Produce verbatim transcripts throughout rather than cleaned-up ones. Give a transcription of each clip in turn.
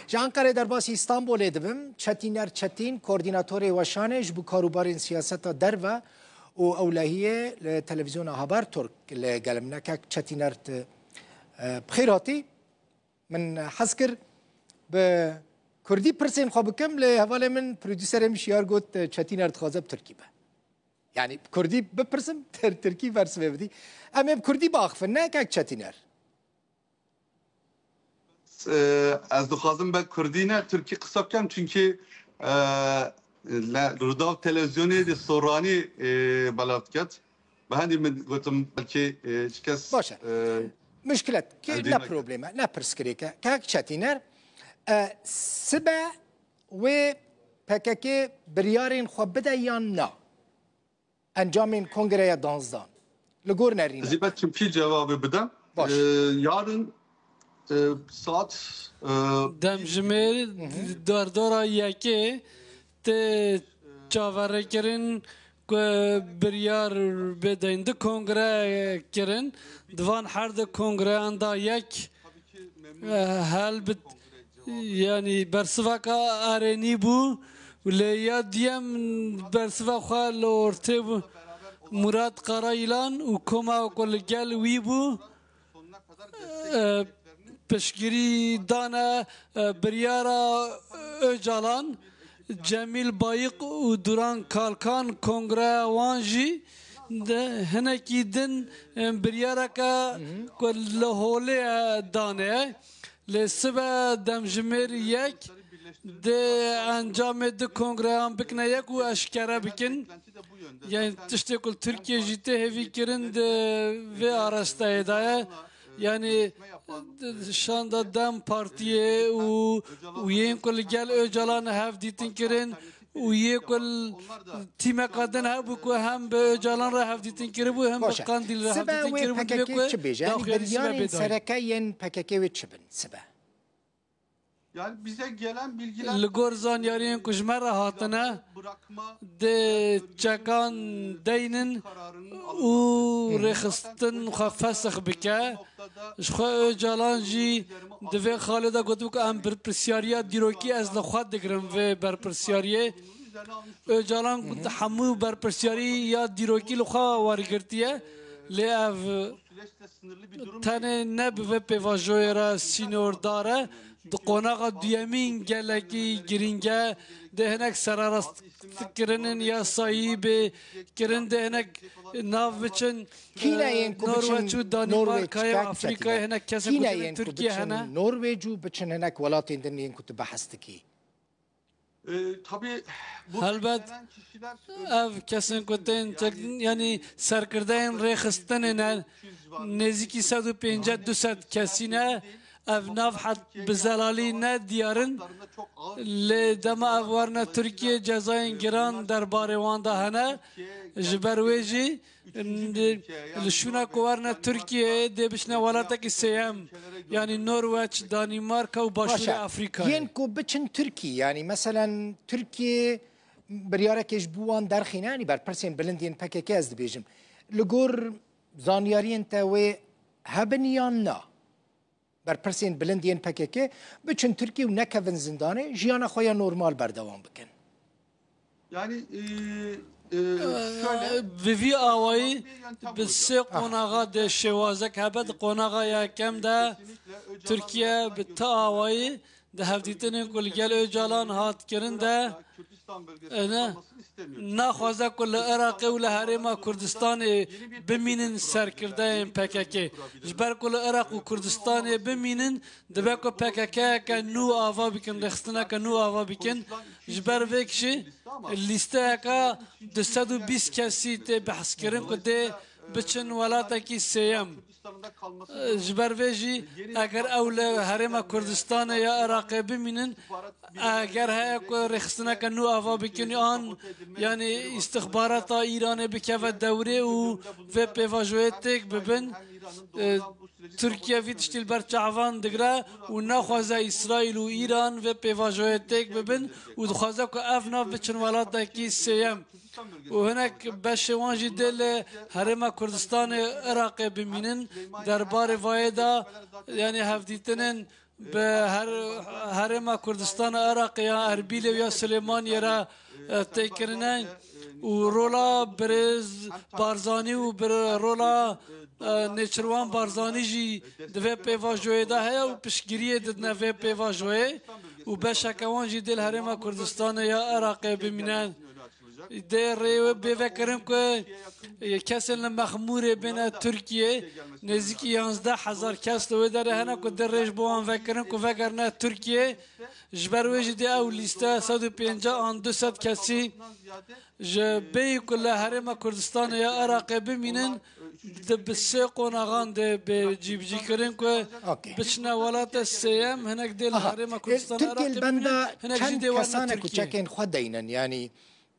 Ji Enqerê derbasî Îstanbulê dibim. Çetîner Çetîn, koordînatorê weşanê ji bo karûbarên siyaseta derve û ewlehiyê li televîzyona Habertürk li gel min e. Kek Çetîner, tu, e, bi xêr hatî. Min hez kir bi kurdî pirsên xwe bikim, lê hevalê min, prodûserê min Şiyar got, e, Çetîner dixwaze bi tirkî be. Yani bi kurdî bipirsim, tir-, tirkî bersivê bidî. Em ê bi kurdî biaxifin, ne kek Çetîner? E, ez dixwazim bi kurdî ne tirkî qisa bikim, çunkî, e, li Rûdaw televîzyonê di soranî, e, belav diket. Bi hendî min gotim belkî, e, çi kes, Baş e. e, Muşkilet ki eldî ne nake. Probleme, ne pirsgirêke. Kek Çetîner, e, sibe wê P K K biryarên xwe bide yan na? Encamên kongreya danzdan. Li gor nerîne. Ez ê be çimkî cevabê bidem. Baş. Ee, yarın, e, saat, e, Demjimêr derdora yekê tê çaverêkirin ku biryar bê deyn di kongre kirin, di van her di kongreyan de yek, e, helbit, yanî bersiveka erênî bû. Lê ya diyem bersiva xwe li ortê bû. Murat Karayilan û koma ku li gel wî bû, e, piştgirî dane, e, biryara Ocalan, Cemîl Bayik û Duran Kalkan kongreya wan jî de hinekî din, e, biryareke ku li holê, e, dane. Lê sibe demjimêr yek dê encamê di kongreyan bikine yek û eşkere bikin. Yani tiştê ku li Tirkiye jî tê hêvî kirin di vê arasteyê de ye. Yani şanda DEM Partiyê û, û yên ku li gel Ocalan hevdîtin kirin û yê ku li tîmeka din hebû ku hem bi Ocalan re hevdîtin kiribû, hem bi Baş e. Qandîl re Sibe hevdîtin wê kiribû, dibê P K K ku çi bêje? Yani daxuyanî sibe biryarên bê dayî. Sereke yên P K K wê çi bin sibe? Yani bize gelen bilgiler Li gor zanyariyên ku ji me re hatine, dê çekan deynin û rêxistin xwe fesix bike. Ji xwe Ocalan jî di vê xalê de gotibû ku em berpirsyariya dîrokî ez li xwe digirim vê berpirsyariyê. Ocalan hemû berpirsyarî ya dîrokî li xwe wergirtiye, lê ev tenê ne bi vê pêvajoyê re sînordar e, di qonaxa duyemîn gelekî girîng e, dê hinek sererastkirinên yasayî bê kirin, dê hinek nav biçin, Kî ne yên ku Norweç biçin û Danimarkayê û Norweç, Afrîkayê, hinek kesên ku çênin Tirkiye hene. Norweç û biçin hinek welatên din yên ku tu behs dikî? E, tabii bu Helbet, beklenen kişiler, e, ev kesên ku tên tek-, yanî serkirdeyên rêxistinê ne, nêzîkî sed û pêncî du sed kesî ne. Ev nav het bi zelalî ne diyar in. Lê dema ev werine Tirkiye, cezayên giran derbarê wan de hene. Ji ber wê jî Li şûna ku werine Tirkiyeyê dê biçine welatekî sêyem, yanî Norweç, Danîmarka û Başûrê Afrîkayê. Yên ku biçin Tirkî, yanî meselen Tirkiye biryarekê ji bo wan derxîne, yanî berpirsên bilind yên P K K ez dibêjim. Li gor zanyariyên te wê hebin yan na? Berpirsên bilind yên P K K biçin Tirkî û nekevin zindanê, jiyana xwe ya normal berdewam bikin. Yani, e, e, şöyle, bi vî awayî bi sê qonaxa de şêwazek hebe. Di qonaxa yekem de Tirkiye bi ti awayî di hevdîtinên ku li gel Ocalan hat kirin de, e, ne, naxwaze ku li Iraqê û li Herêma Kurdistanê bimînin serkirdeyên P K K. Ji ber ku li Iraq û Kurdistanê bimînin, dibe ku P K K-yeke nû ava bikin, rêxistineke nû ava bikin. Ji ber vê kişî lîsteyeke du sed û bîst kesî tê behskirin ku dê biçin welatekî sêyem. Ji ber vê jî eger ew li Herêma Kurdistanê ya Iraqê bimînin, eger heye ku rêxistineke nû ava bikin an, yanî îstixbarata Îranê bikeve dewrê û vê pêvajoyê têk bibin, e, Tirkiye vî tiştî li ber çavan digire û naxwaze Îsraîl û Îran vê pêvajoyê têk bibin û dixwaze ku ev nav biçin welatekî sêyem. Û hinek beşê wan jî dê li Herêma Kurdistanê Iraqê bimînin. Derbarê vayê de, yanî hevdîtinên bi her, Herêma Kurdistana Iraqê ya Erbîlê û ya Silêmaniyê re, e, tê kirine û rola birêz Barzanî û bir-, rola, e, Nêçirwan Barzanî jî di vê pêvajoyê de heye û piştgiriyê didine vê pêvajoyê û beşeke wan jî dê li Herêma Kurdistanê ya Iraqê bimîne. Dê rê wê bê vekirin ku, e, kesên li Mexmûrê bêne Tirkiyê, nêzîkî yanzdeh hezar kes li wê derê hene ku dê rê ji bo wan vekirin ku vegerine Tirkiyê. Ji ber wê jî dê ew lîste sed û pêncah an du sed kesî ji bêyî ku li Herêma Kurdistanê ya Iraqê bimînin, di bi sê qonaxan dê bê cîbicîkirin ku Okey. biçine welatê sêyem, hinek dê li Aha. Herêma E, Kurdistanê Tirkiye Iraqê li benda bimînin, hinek jî çend dê werine kesane ku Tirkiyê. çekên xwe deynin, yanî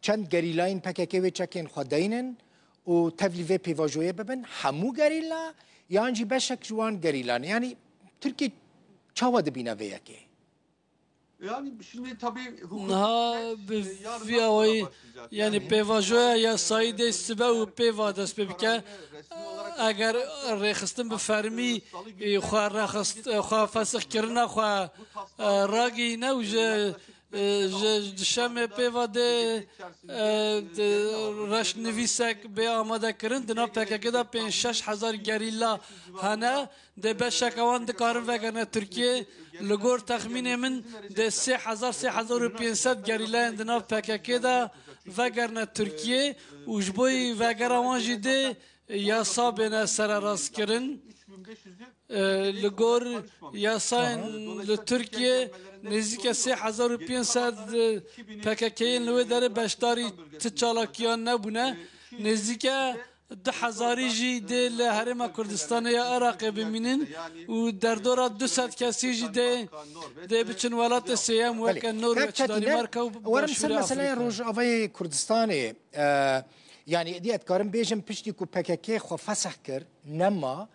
çend gerîlayên P K K wê çekên xwe deynin û tevlî vê pêvajoyê bibin, hemû gerîla yan jî beşek ji wan gerîla ne? Yanî Tirkiye çawa dibîne vê yekê? Yani şimdi tabii hukuk Niha süreç, bi e, yarın vî awayî, başlayacak. yani Yani pêvajoya yasayî dê sibe û pêva dest pê bike. Eger rêxistin bi fermî, e, xwe rexist, e, xwe fesixkirina xwe, e, ragihîne û ji, e, ji dişemê pêva dê, e, de reşnivîsek bê amade kirin, di nav P K K de pênc şeş hezar gerîla hene. Dê beşeke wan dikarin vegerine Tirkiyê. Li gor texmînê min dê sê hezar, sê hezar û pênc sed gerîlayên di nav P K K de vegerine Tirkiyê û ji bo yî vegera wan jî dê yasa bêne sererastkirin. E, li gor yasayên li Tirkiyê nêzîke sê hezar û pênc sed P K K'yên li wê derê beşdarî ti çalakiyan nebûne. Nêzîke du hezarî jî dê li Herêma Kurdistanê ya Iraqê bimînin û derdora du sed kesî jî dê, dê biçin welatê sêyem Belê. weke Norweç, Kak Çetin, Danîmarka û werim ser Başûrê meseleyê Afrîka. Rojavayê Kurdistanê, e, yanî êdî ez dikarim bêjim piştî ku P K K xwe fesih kir, nema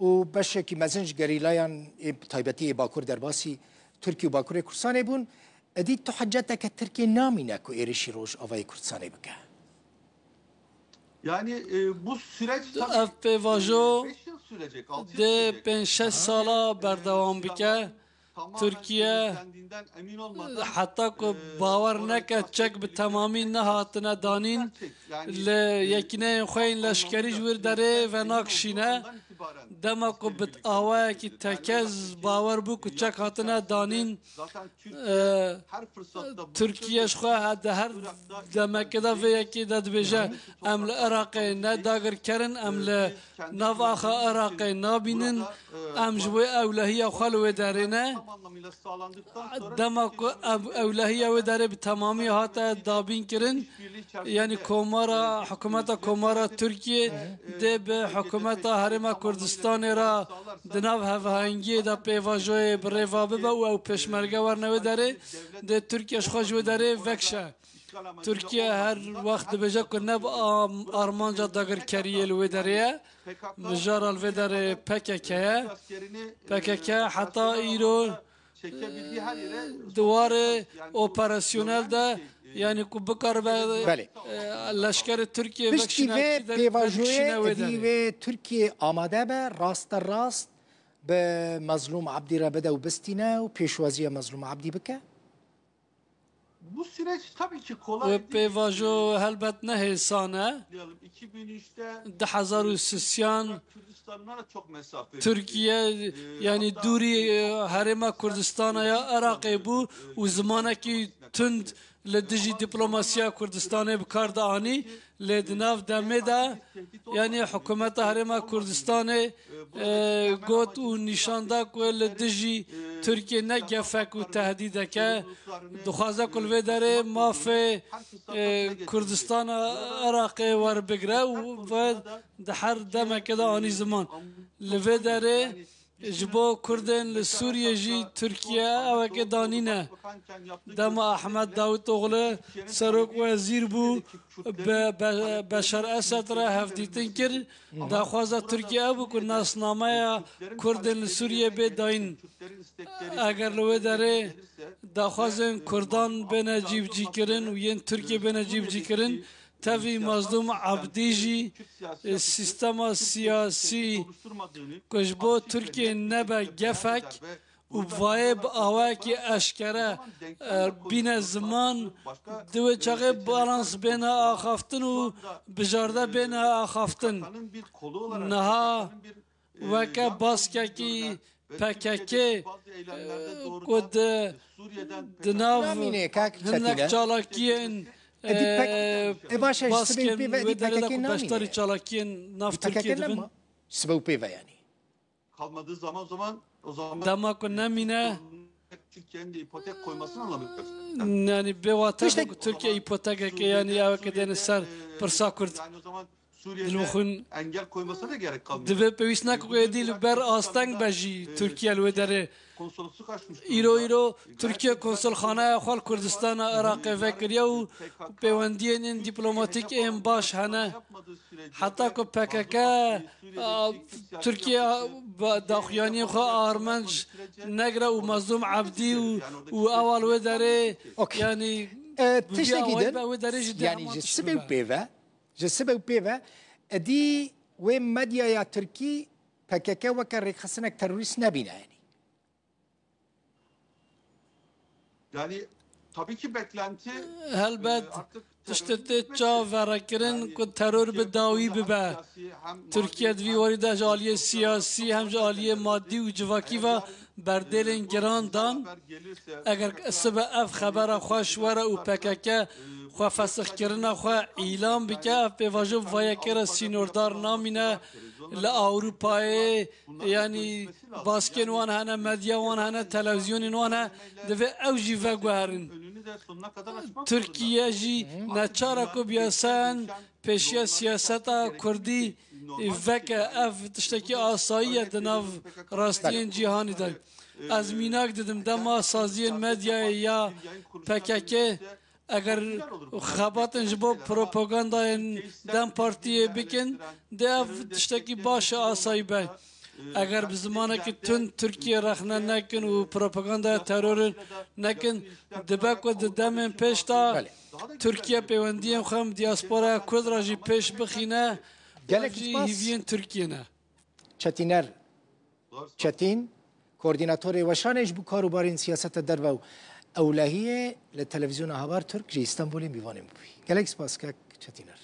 û beşekî mezin ji gerîlayan ê taybetî ê Bakur derbasî Tirkiye û Bakurê Kurdistanê bûn, êdî tu hiceteke Tirkiye namîne ku êrişî Rojavayê Kurdistanê bike. Yani, e, bu süreç tabii, Ev pêvajo e, beş yıl sürecek, altı yıl dê sürecek. pênc şeş sala berdewam bike. Tamamen Tirkiye, temizlendiğinden emin olmadan, heta ku e, bawer neke çek bi temamî nehatine danîn, li yekîneyên xwe yên leşkerî ji wir derê venakişîne. Dema ku bi awayekî tekez bawer bû ku çek hatine danîn, Zaten Türkiye, e, her fırsatta bu Tirkiye ji xwe he-, di her demekê de vê yekê de dibêje, em li Iraqê ne dagirker in, em li nav axa Iraqê nabînin, em ji wê ewlehiya xwe li wê derê ne. Dema ku ev ewlehiya wê derê bi temamî hate dabîn kirin, yanî komara, hikûmeta komara Tirkiye dê bi hikûmeta Herêma Kurdistanê re di nav hevhengiyê de pêvajoyê bi rê ve bibe û ew pêşmerge werne wê derê, dê Tirkiye ji xwe ji wê derê vekişe. Tirkiye her wext dibêje ku ne bi am-, armanca dagirkeriyê li wê derê ye, mijara li vê derê P K K ye. P K K heta îro di warê operasyonel de, yanî ku bikaribe, Belê. e, leşkerê Tirkiye Piştî vekişîne vê kî der-, pêvajoyê vekişîne wê êdî derê. wê Tirkiye amade be, raste rast bi Mezlûm Abdî re bide û bistîne û pêşwaziya Mezlûm Abdî bike? Bu süreç tabii ki Wê kolay değil. pêvajo helbet ne hêsan e. Hatırlayalım, iki bin üçte Di hezar û sisiyan Kürdistan onlara çok mesafe Tirkiye, e, yanî hatta, dûrî, e, e, Herêma Kurdistana ya Iraqê bû û zimanekî tund li dijî diplomasiya Kurdistanê bi kar dianî. Lê di nav demê de, yanî hikûmeta Herêma Kurdistanê, e, got û nîşan da ku li dijî Tirkiye ne gefek û tehdîdek e. Dixwaze ku li vê derê mafê, e, Kurdistana Iraqê werbigire û ve di her demekê de anî ziman. Li vê derê Ji bo Kurdên li Sûriyê jî Tirkiye eweke danîne. Dema Ahmet Davutoglu serok wezîr bû, bi Be-, Beşar Esed re hevdîtin kir, daxwaza Tirkiye ew bû ku nasnameya Kurdên li Sûriyê bê dayîn. Eger li wê derê daxwazên Kurdan bêne cîbicîkirin û yên Tirkiye bêne cîbicîkirin, Tevî Mazlûm Abdî jî, e, sîstema siyasî ku ji bo Tirkiye nebe gefek û bi vayê bi awayekî eşkere, e, bîne ziman, di wê çaxê balans bêne axaftin û bijarde bêne axaftin. Niha weke baskekî P K K, e, ku di, di nav Namîne kak hinek Çetîne. Çalakiyên, Edi pek-, e, e, baş e, ji sibê û baskên pê ve wê edi derê de P K K ku namîne. Beşdarî çalakiyên nav Tirkiyê dibin. P K K nema? Sibe û pê ve yanî. Kalmadığı zaman, zaman o zaman Dema ku nemîne, Türkiye'nin de ipotek koymasını anlamıyoruz. Yani bê wate Tiştek- ku Türkiye îpotekeke, yani ew ke dêne ser pirsa Kurd. Yani o zaman Suriye'de Dilmuxin engel koymasına da gerek kalmıyor. Divê pêwîst neke ku êdî li ber asteng be jî Türkiye li wê derê. Konsolosluk açmış durumda. Îro, îro Türkiye konsolxanaya xwe li Kurdistana Iraqê vekiriye û pêwendiyên ên dîplomatîk ên baş hene. Heta ku P K K, a, Tirkiye, ba-, daxuyaniyên xwe armanc negire û Mazlûm Ebdî û, û ewa li wê derê, Okey. yanî, E, bi vî tiştekî awayî din, be wê derê jî dê yanî hema ji tişt sibê û bibe. pê ve, ji sibê û pê ve, edî wê medyaya Tirkî P K K weke rêxisinek terorîst nebîne, yanî. Yani tabii ki beklenti, Helbet, e, artık tiştê tê çaverêkirin ku teror bi dawî bibe. Tirkiye di vî warî de ji aliyê siyasî hem ji aliyê madî û civakî ve berdêlên giran dan. Eger sibe ev xebera xweş were û P K K xwe fesixkirina xwe îlan bike, ev pêvajo bi vayekê re sînordar namîne li Ewropayê, yanî baskên wan hene, medya wan hene, televîzyonên wan hene, divê ew jî veguherin. Tirkiye jî neçar e ku bi yasayan pêşiya siyaseta Kurdî veke. Ev tiştekî asayî ye di nav rastiyên cîhanî de. Ez mînak didim dema saziyên medyayê ya P K K Eger xebatên ji bo propagandayên DEM Partiyê bikin, dê ev tiştekî baş e, asayî be. Eger bi zimanekî tund Tirkiye rexne nekin û propagandaya terorê nekin, dibe ku di demên pêş de Belê. Tirkiye pêwendiyên xwe em diasporaya Kurd re jî pêş bixîne. Gelek Ev jî spas. Hîviyên Tirkiye ne. Çetîner Çetîn, koordînatorê weşanê ji bo karûbarên siyaseta derve û ewlehiyê li Televîzyona Habertürk ji Îstanbulê mîvanê min bûyî. Gelek spas kek Çetîner.